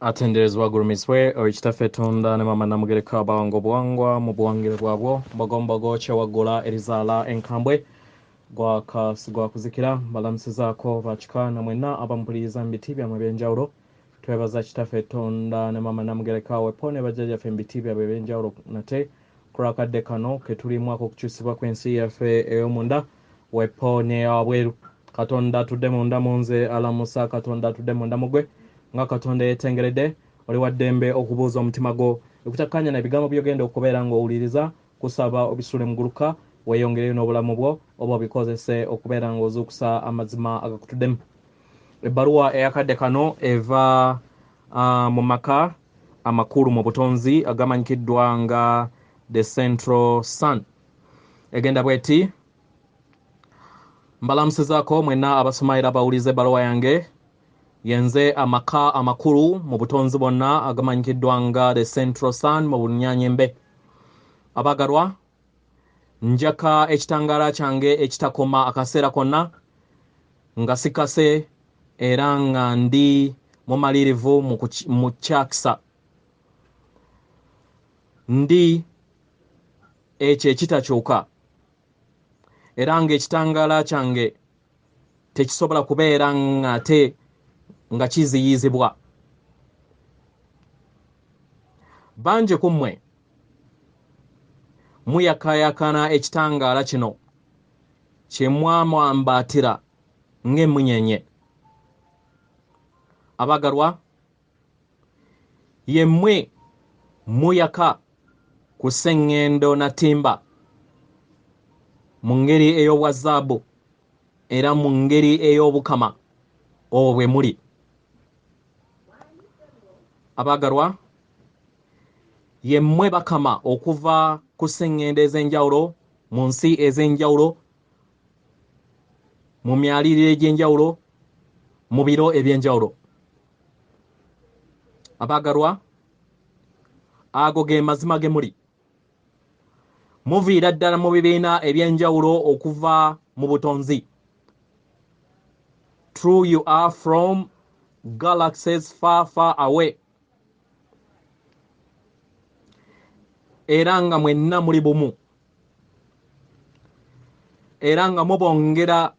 Atenderezebwa agulumizibwe oyo Kitaffe Tonda ne Maama Namugereka abawanga obuwangwa mu buwangire bwabwo, mbogombogo kyewaggula erizaala enkambwe gwaka sigwa kuzikira. Mbalamusizaako bakika na mwenna abampuliriza mu biti byammwe ebyenjawulo. Twebaza Kitaffe Tonda ne Maama Namugereka wepo ne bajjajjaffe mu biti byabwe ebyenjawulo nate ku lwakadde kano ke tulimu ak'okukyusibwa kw'ensi yaffe ey'omunda wepo n'eyawabweru. Katonda atudde munda mu nze alamusa, Katonda atudde munda mu gwe nga Katonda yeetengeredde. Oli wa ddembe okubuuza omutima gwo ekutakkanya n'ebigambo by'ogenda okubeera ng'owuliriza. Kusaba obisule muguluka weeyongereyo n'obulamu bwo oba obikozese okubeera ng'ozuukusa amazima agakutuddemu. Ebbaluwa eyakadde kano eva mu maka amakulu mu butonzi agamanyikiddwa nga The Central Sun. Egenda bweti: mbalamusizaako mwenna abasoma era abawuliza ebbaluwa yange. Yenze amaka amakulu mu butonzi bwonna agamanyikiddwa nga The Central Sun mu Bunyanyembe. Abagalwa, njaka ekitangaala kyange ekitakoma akaseera konna nga sikase era nga ndi mumalirivu mu kyakisa. Ndi ekyo ekitakyuka era ng'ekitangaala kyange tekisobola kubeera ng'ate nga kiziyizibwa. Bangi ku mmwe muyakaayakana ekitangaala kino kye mwamwambaatira ng'emmunyenye. Abagalwa, yemmwe muyaka ku sseŋŋendo na ttimba mu ngeri ey'obwa zaabu era mu ngeri ey'obukama obwo bwe muli. Abagalwa, yemmwe bakama okuva ku sseŋŋendo ez'enjawulo mu nsi ez'enjawulo, mu myaliriro egy'enjawulo, mu biro eby'enjawulo. Abagalwa, ago ge mazima ge muli. Muviira ddala mu bibiina eby'enjawulo okuva mu butonzi. True, you are from galaxies far, far away. Era nga mwenna muli bumu, era nga mubongera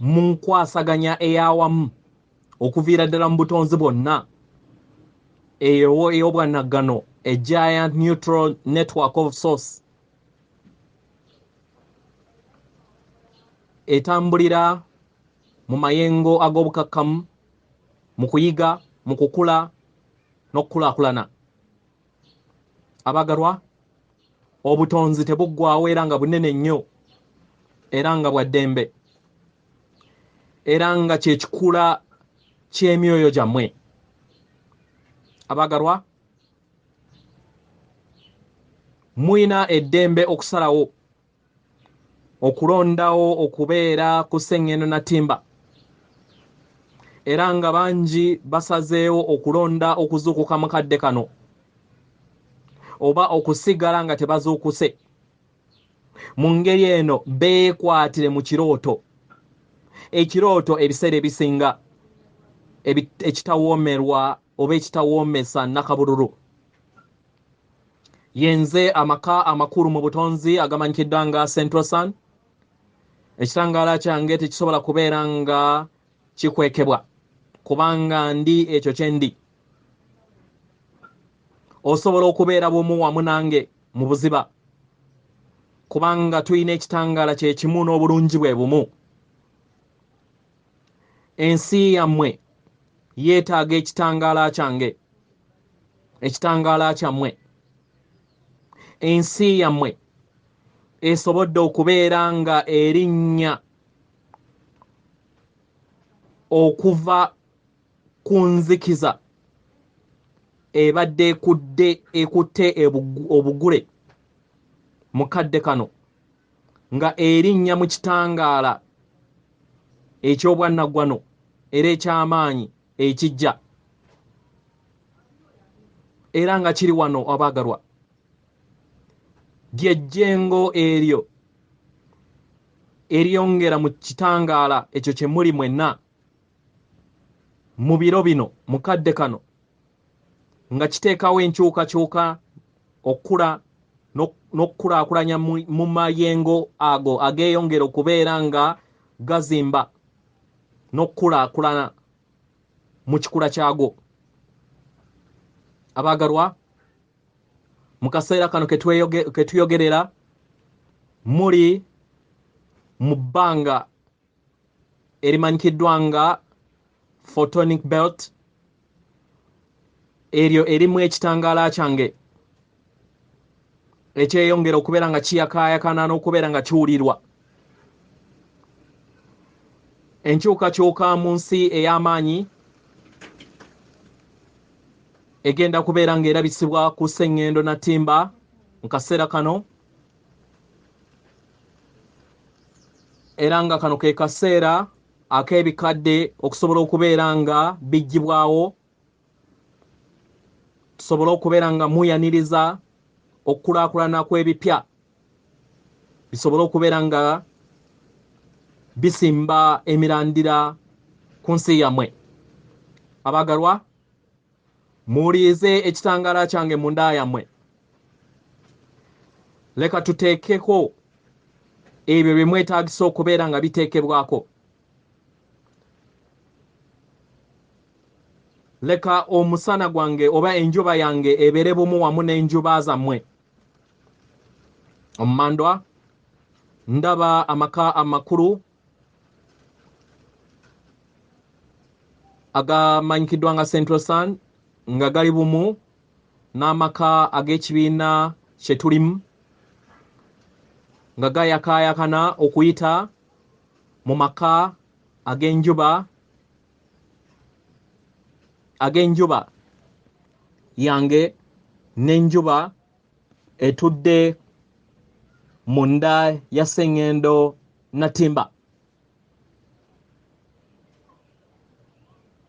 mu nkwasaganya ey'awamu okuviira ddala mu butonzi bwonna eyo ey'obwannaggano, a giant neutral network of source etambulira mu mayengo ag'obukakkamu, mu kuyiga, mu kukula n'okukulaakulana. Abagalwa, obutonzi tebuggwawo era nga bunene nnyo era nga bwa ddembe era nga kyekikula ky'emyoyo gyammwe. Abagalwa, mulina eddembe okusalawo okulondawo okubeera ku sseŋŋendo na ttimba, era nga bangi basazeewo okulonda okuzuukuka mu kadde kano oba okusigala nga tebazuukuse. Mu ngeri eno beekwatire mu kirooto, ekirooto ebiseera ebisinga ekitawoomerwa oba ekitawoomesa nnakabululu. Yenze amaka amakulu mu butonzi agamanyikiddwa nga Central Sun. Ekitangaala kyange tekisobola kubeera nga kikwekebwa kubanga ndi ekyo kye ndi. Osobola okubeera bumu wamu nange mu buziba kubanga tulina ekitangaala kye kimu n'obulungi bwe bumu. Ensi yammwe yeetaaga ekitangaala kyange, ekitangaala kyammwe. Ensi yammwe esobodde okubeera nga erinnya okuva ku nzikiza ebadde ekutte obugule mu kadde kano, nga erinnya mu kitangaala eky'obwannaggwano era eky'amaanyi ekijja, era nga kiri wano. Abaagalwa, ly'ejjengo eryo eryongera mu kitangaala ekyo kye muli mwenna. Mu biro bino, mu kadde kano, nga kiteekawo enkyukakyuka okukula n'okukulaakulanya mu mayengo ago ageeyongera okubeera nga gazimba n'okukulaakulana mu kikula kyago. Abaagalwa, mu kaseera kano ke tuyogerera, muli mu bbanga erimanyikiddwa nga photonic belt, eryo erimu ekitangaala kyange ekyeyongera okubeera nga kiyakaayakana n'okubeera nga kiwulirwa. Enkyukakyuka mu nsi ey'amaanyi egenda kubeera ng'erabisibwa ku Sseŋŋendo Natimba mu kaseera kano, era nga kano ke kaseera ak'ebikadde okusobola okubeera nga biggyibwawo, tusobole okubeera nga muyaniriza okukulaakulana kw'ebipya, bisobole okubeera nga bisimba emirandira ku nsi yammwe. Abaagalwa, muwulirize ekitangaala kyange munda yammwe. Leka tuteekeko ebyo bye mwetaagisa okubeera nga biteekebwako. Leka omusana gwange oba enjuba yange ebeere bumu wamu n'enjuba zammwe. Omumandwa, ndaba amaka amakulu agamanyikiddwa nga Central Sun nga gali bumu n'amaka ag'ekibiina kye tulimu, nga gayakaayakana okuyita mu maka ag'enjuba yange n'enjuba etudde munda ya Sseŋŋendo Natimba.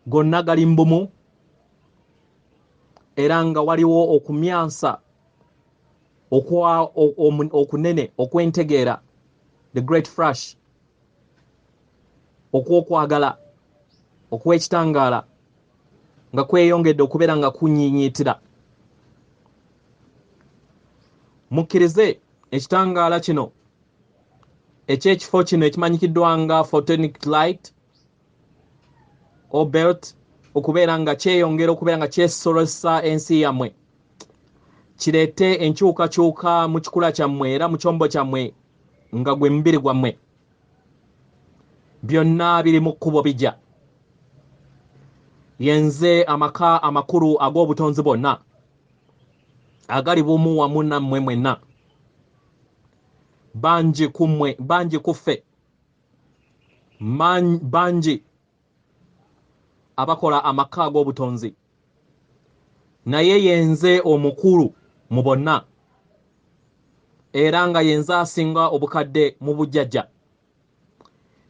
Gonna gali mbumu, era nga waliwo okumyansa okunene okwentegeera, the great flash, okw'okwagala okw'ekitangaala nga kweyongedde okubeera nga kunyiinyiitira. Mukkirize ekitangaala kino eky'ekifo kino ekimanyikiddwa nga photonic light or belt okubeera nga kyeyongera okubeera nga kyesolosa ensi yammwe, kireete enkyukakyuka mu kikula kyammwe era mu kyombo kyammwe nga gwe mubiri gwammwe. Byonna biri mu kkubo bijja. Yenze amaka amakulu ag'obutonzi bwonna agali bumu wamu nammwe mwenna. Bangi ku mmwe, bangi ku ffe, bangi abakola amaka ag'obutonzi, naye yenze omukulu mu bonna, era nga yenze asinga obukadde mu bujjajja,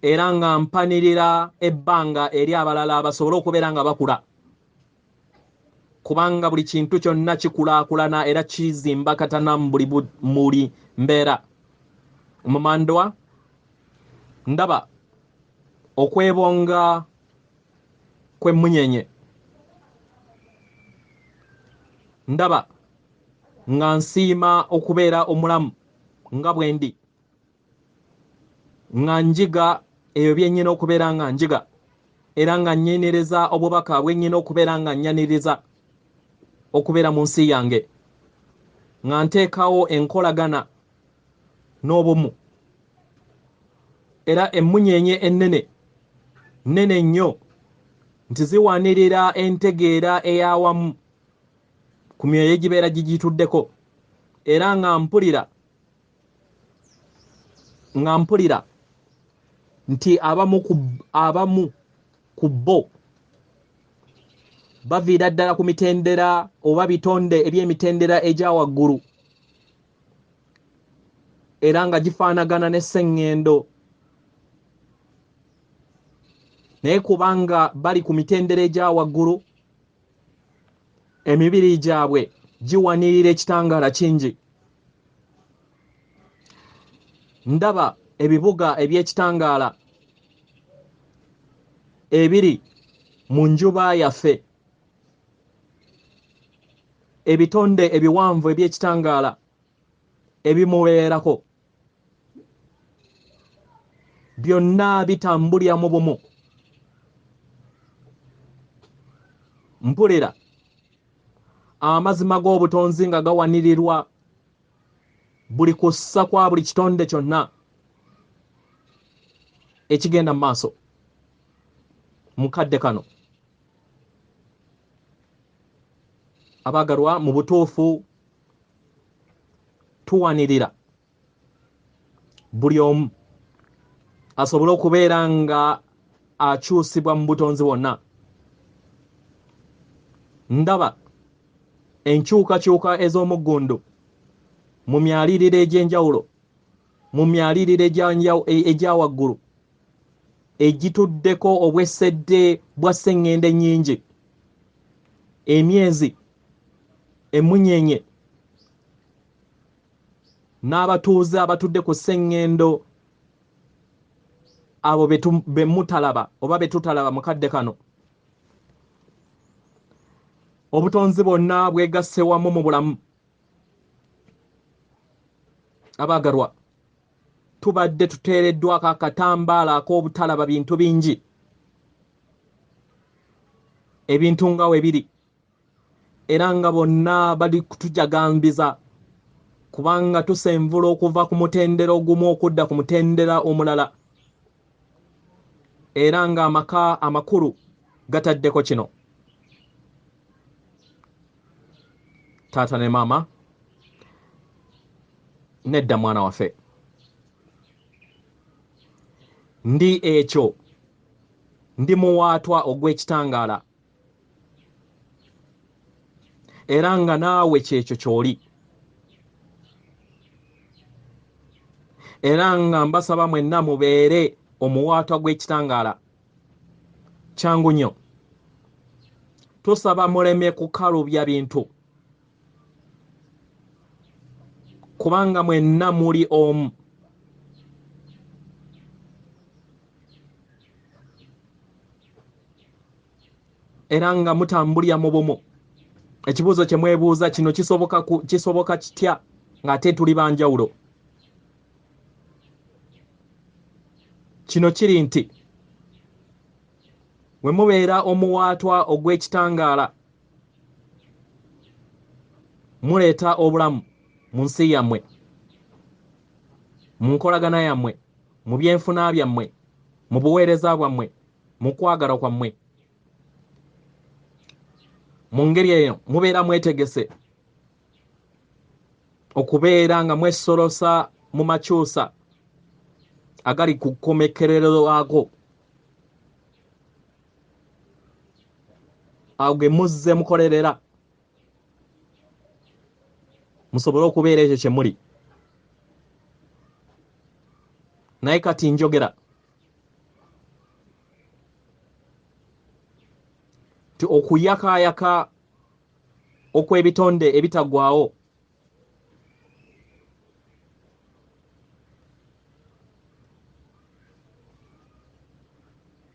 era nga mpanirira ebbanga eri abalala basobole okubeera nga bakula, kubanga buli kintu kyonna kikulaakulana era kizimba katana mu buli mbeera. Omumandwa, ndaba okwebonga kw'emmunyenye, ndaba nga nsiima okubeera omulamu nga bwe ndi, nga njiga ebyo bye nnyina okubeera nga njiga, era nga nnyaniriza obubaka bwe nnyina okubeera nga nnyaniriza okubeera mu nsi yange, nga nteekawo enkolagana n'obumu. Era emmunyenye ennene nnene nnyo nti ziwanirira entegeera ey'awamu ku myoyo egibeera gigituddeko, era nga mpulira nti abamu ku bo baviira ddala ku mitendera oba bitonde eby'emitendera egya waggulu, era nga gifaanagana ne sseŋŋendo, naye kubanga bali ku mitendera egya waggulu, emibiri gyabwe giwanirira ekitangaala kingi. Ndaba ebibuga eby'ekitangaala ebiri Mu njuba yaffe, ebitonde ebiwanvu eby'ekitangaala ebimubeerako byonna bitambulira mu bumu. Mpulira amazima g'obutonzi nga gawanirirwa buli kussa kwa buli kitonde kyonna ekigenda mu maaso mu kadde kano. Abaagalwa, mu butuufu tuwanirira buli omu asobole okubeera nga akyusibwa mu butonzi bwonna. Ndaba enkyukakyuka ez'omuggundu mu myaliriro egy'enjawulo, mu myaliriro egya waggulu egituddeko obwesedde bwa sseŋŋendo ennyingi, emyezi, emmunyeenye n'abatuuze abatudde ku sseŋŋendo abo be mutalaba oba be tutalaba mu kadde kano. Obutonzi bwonna bwegasse wamu mu bulamu. Abaagalwa, tubadde tuteereddwako akatambaala ak'obutalaba bintu bingi, ebintu nga we biri, era nga bonna bali kutujagambiza kubanga tusenvula okuva ku mutendera ogumu okudda ku mutendera omulala, era ng'amaka amakulu gataddeko kino. Taata ne maama, nedda mwana waffe, ndi ekyo, ndi muwaatwa ogw'ekitangaala, era nga naawe kyekyo ky'oli, era nga mbasaba mwenna mubeere omuwaatwa gw'ekitangaala. Kyangu nnyo, tusaba muleme kukalubya bintu, kubanga mwenna muli omu. Era nga mutambulira mu bumu. Ekibuuzo kye mwebuuza kino kisoboka kitya ng'ate tuli banjawulo? Kino kiri nti bwe mubeera omuwaatwa ogw'ekitangaala, muleeta obulamu mu nsi yammwe, mu nkolagana yammwe, mu byenfuna byammwe, mu buweereza bwammwe, mu kwagala kwammwe. Mu ngeri eyo mubeera mwetegese okubeera nga mwesolosa mu makyusa agali ku kkomekerero ago, ago ge muzze mukolerera, musobole okubeera ekyo kye muli. Naye kati njogera nti okuyakaayaka okw'ebitonde ebitaggwaawo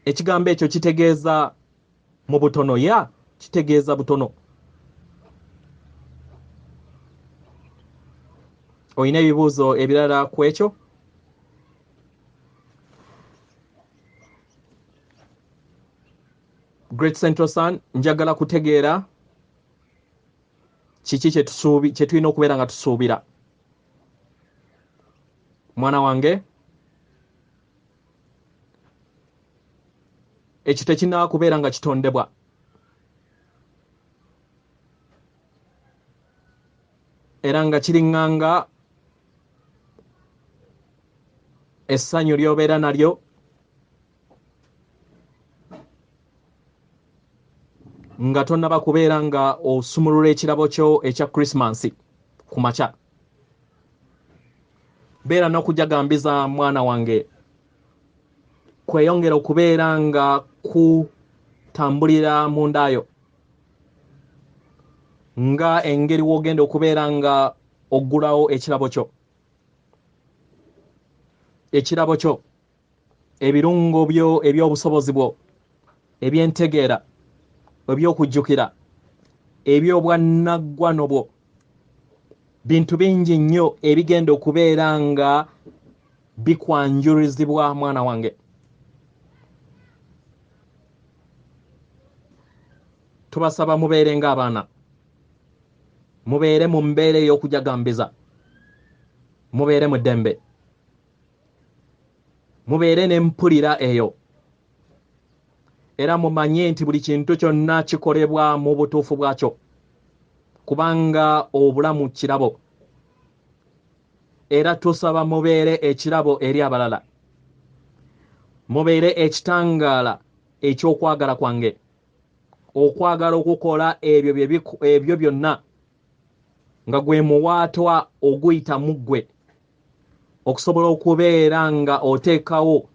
ekigambo ekyo kitegeeza mu butono, ya kitegeeza butono. Olina ebibuuzo ebirala ku ekyo? Great Central Sun, njagala kutegeera kiki kye tulina okubeera nga tusuubira. Mwana wange, ekyo tekinnaba kubeera nga kitondebwa. Era nga kiriŋŋanga essanyu ly'obeera nalyo nga tonnaba kubeera nga osumulula ekirabo kyo ekya Christmas ku makya. Beera n'okujagambiza mwana wange, kweyongera okubeera nga kutambulira mundaayo nga engeri w'ogenda okubeera nga oggulawo ekirabo kyo. Ekirabo kyo, ebirungo byo eby'obusobozi bwo ebyentegeera, ebyokujjukira, ebyobwannaggwano bwo. Bintu bingi nnyo ebigenda okubeera nga bikwanjulizibwa mwana wange. Tubasaba mubeere ng'abaana, mubeere mu mbeera ey'okujagambiza, mubeere mu ddembe, mubeere n'empulira eyo, era mumanye nti buli kintu kyonna kikolebwa mu butuufu bwakyo, kubanga obulamu kirabo. Era tusaba mubeere ekirabo eri abalala, mubeere ekitangaala eky'okwagala kwange, okwagala okukola ebyo byonna nga gwe muwaatwa oguyita mu ggwe, okusobola okubeera nga oteekawo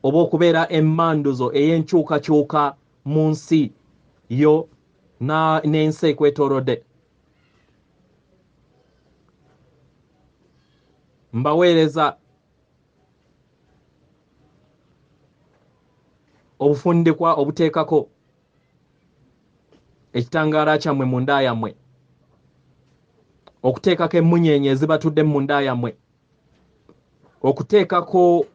oba okubeera emmanduzo ey'enkyukakyuka mu nsi yo n'ensi ekwetoolodde. Mbaweereza obufundikwa obuteekako ekitangaala kyammwe munda yammwe, okuteekako emmunyeenye ezibatudde munda yammwe, okuteekako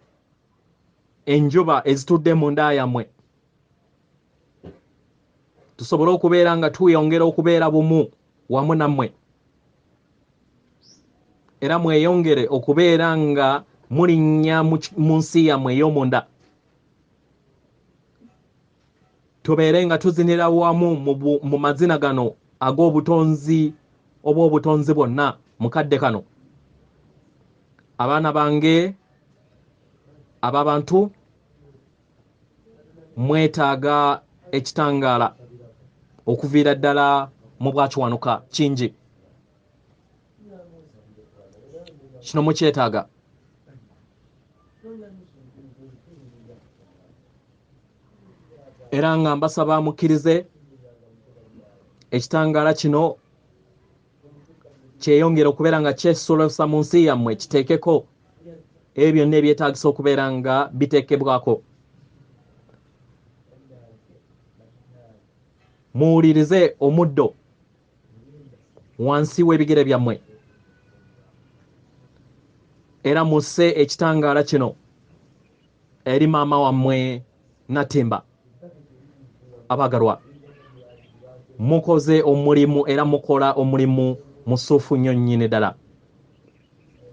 enjuba ezitudde munda yammwe, tusobole okubeera nga tweyongera okubeera bumu wamu nammwe, era mweyongere okubeera nga mulinnya mu nsi yammwe ey'omunda. Tubeere nga tuzinira wamu mu mazina gano ag'obutonzi obw'obutonzi bwonna mu kadde kano. Abaana bange ab'abantu, mwetaaga ekitangaala okuviira ddala mu bwakiwanuka kingi. Kino mukyetaaga. Era nga mbasaba mukkirize ekitangaala kino kyeyongere okubeera nga kyesolosa mu nsi yammwe, kiteekeko ebyo byonna ebyetaagisa okubeera nga biteekebwako. Muwulirize omuddo wansi w'ebigere byammwe, era musse ekitangaala kino eri maama wammwe Natimba. Abagalwa, mukoze omulimu era mukola omulimu musufu nnyo nnyini ddala.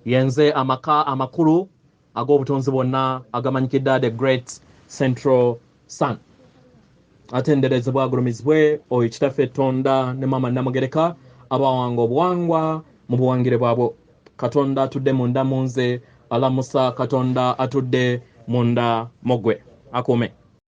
Yenze amaka amakulu ag'obutonzi bwonna agamanyikiddwa the Great Central Sun. Atenderezebwa agulumizibwe oyo Kitaffe Tonda ne Maama Namugereka abawanga obuwangwa mu buwangire bwabwo. Katonda atudde munda mu nze alamusa Katonda atudde munda mu ggwe. Akuume.